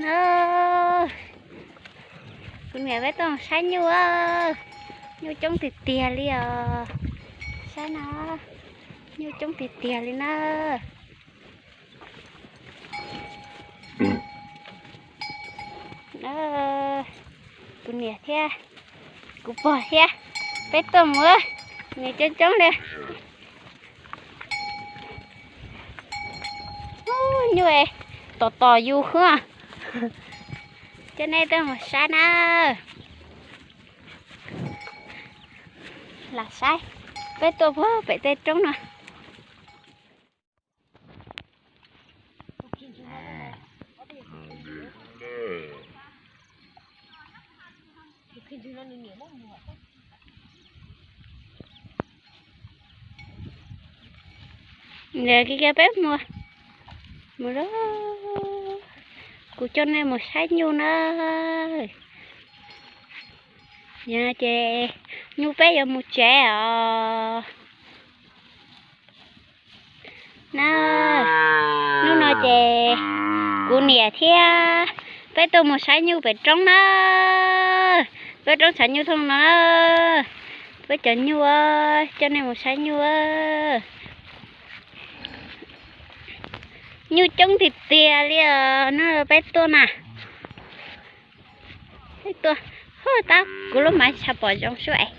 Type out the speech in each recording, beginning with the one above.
Na, kuv niam peb tuaj mus saib nyuj, nyuj coob tiag tiag li os. Saib na, nyuj coob tiag tiag li na. Kuv niam thiab kuv pog thiab peb tuaj mus, nyuj coob coob li. Nyuj tos tos yus xwb. Coj nej tuaj mus saib na. Lam saib, peb tuaj puag pem tej roob no. Ntawd kiag peb mus, mus lauj, kuv coj nej mus saib nyuj na. Yog no ces nyuj peb yuav mus tsev os. Na, hnub no ces kuv niam thiab peb tuaj mus saib nyuj pem roob na. Peb roob tshav nyuj thooj no, peb cov nyuj, coj nej mus saib nyuj. Nyuj coob tiag tiag li os, hnub no peb tuaj na. Peb tuaj, tab kuv lub maiv tshaj pom zoo sub es.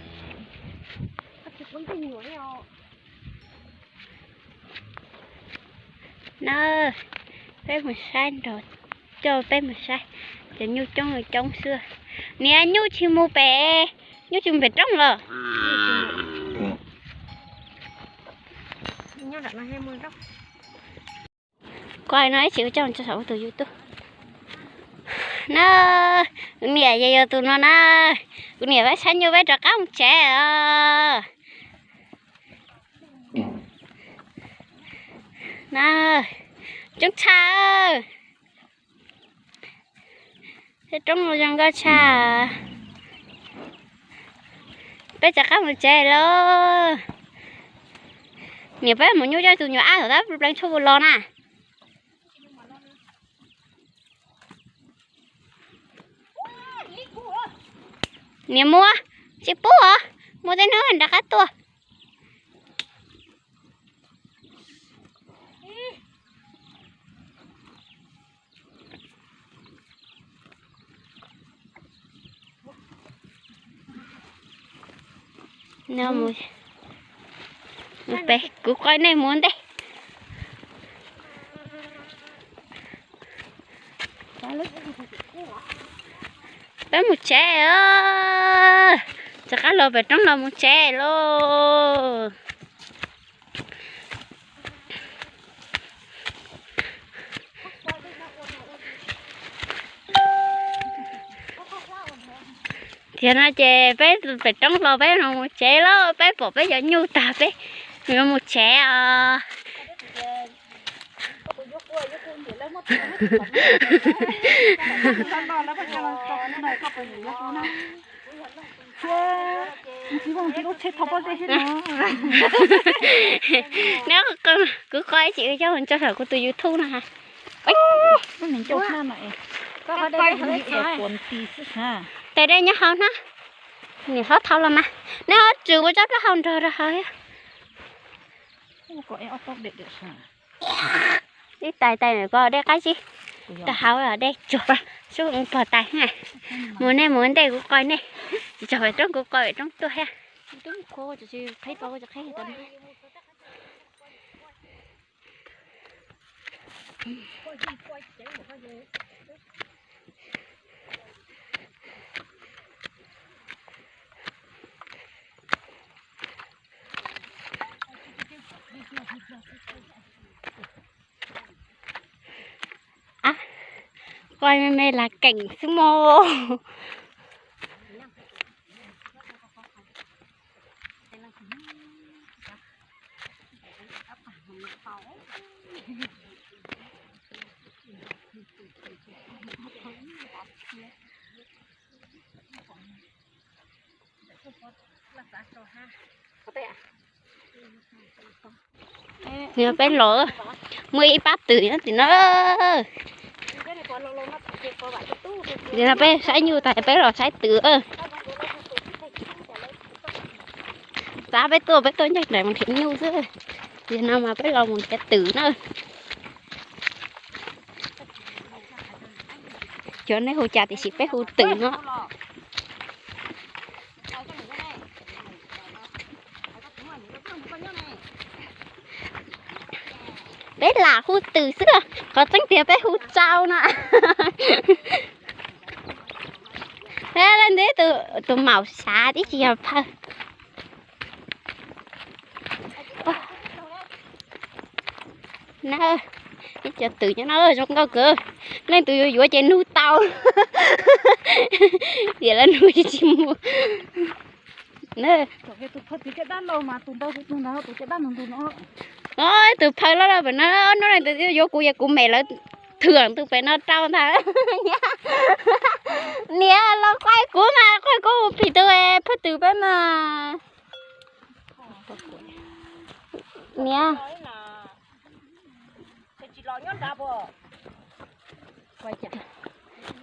Na, peb mus saib nrog, coj peb mus saib, cov nyuj coob coob xwb. Niam, nyuj tsis mus pem, nyuj tsis mus pem roob los. Koj no ib tsis ua coj tso saum kuv tus YouTube. Na, kuv niam yog yog tus no na, kuv niam peb saib nyuj peb rov qab mus tsev os. Na, coob tshaj. Tej roob no zoo nkauj tshaj. Peb rov qab mus tsev lauj. Niam peb mus nyuj coj tus nyuam ab thaum tab pleev tshuaj puas los na. Niam muab, tsis pub os, muab tej hnub rov qab tuaj. Peb, kuv qoi nej mus ntej. Peb mus tsev os, rov qab los pem roob los mus tsev lauj. Tiam no ces peb pem roob los peb los mus tsev lauj, peb pom peb cov nyuj tag peb yuav mus tsev os. Neb, kuv qoi tsis coj mus tso saum kuv tus YouTube no ha. Tais dej nyob hauv na. Niam hlob thau los mas, neb ho tsis ua tsob plaub hau nrog rau hauv. Ib tais tais ko dej qab zib, rau hauv dej tsuag, sub pog tais. Mus nej mus ntej kuv qoi nej, tsis tso pem roob kuv qoi pem roob tuaj thiab. Qoi me me las keem xwb mog. Nws peb los, muaj ib pab twm nyob tim no. Nim no peb saib nyuj tas peb los saib twm. Txav peb tuaj, peb tuaj ncaim nraim mus nrhiav nyuj xwb. Nim no mas peb los mus nrhiav twm na. Cov nej hu cas tiam sis peb hu twm no. Peb lam hu twm xwb, qhov tseeb tiag peb hu tsau no. Leej twg tus maum xav tib tsis yog phawj. Na, ib co twm nyob no zoo nkauj kawg. Leej twg yuav yuav ces nug tau. Tiam lawv nug tsis tsis mus. Tus phawj loj loj pem no, ob hnub leej twg yuav kuv ces kuv mem lawv thwm tus pem no rau ntag. Niam los quaj kuv mas, quaj kuv mus phim tus phawj twm peb mas. Niam.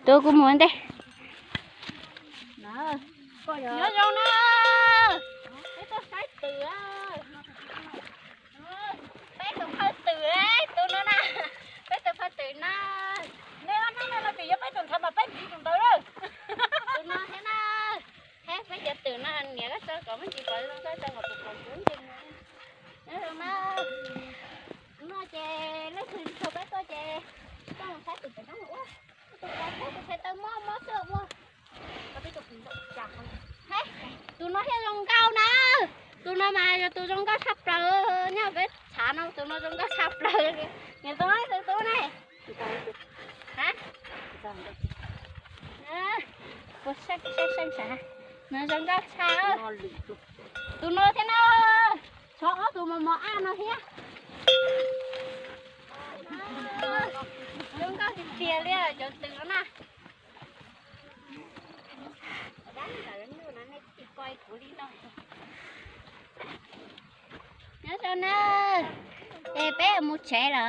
Tus kuv mus ntej. Nyob zoo na, peb tuaj saib twm. Peb tus phawj twm, tus no na, peb tus phawj twm na. Nej ob hnub no los vim yog peb tus ntawd mas peb ntxiv tus ntawd. Tus no thiab na, thiab peb cov twm no niam koj tso kom muaj ntsis pov zoo koj tso kom tus pom kuv ntsis mus. Nyob zoo na, no ces leej twg nrog peb tuaj ces koj mus saib twm pem no ua. Tus pov kuv tus pem tawg mob mob xwb ua. Tus no thiaj zoo nkauj na. Tus no mas yog tus zoo nkauj tshaj plaws nyob peb tshav no, tus no zoo nkauj tshaj plaws. Niam tus no tus tub ne. Puas saib saib saib, no zoo nkauj tshaj. Tus no thiab na, tshuav ob tug mos mos ab no thiab. Zoo nkauj tiag tiag li cov twm no na. Nyob zoo na, es peb mus tsev lawm.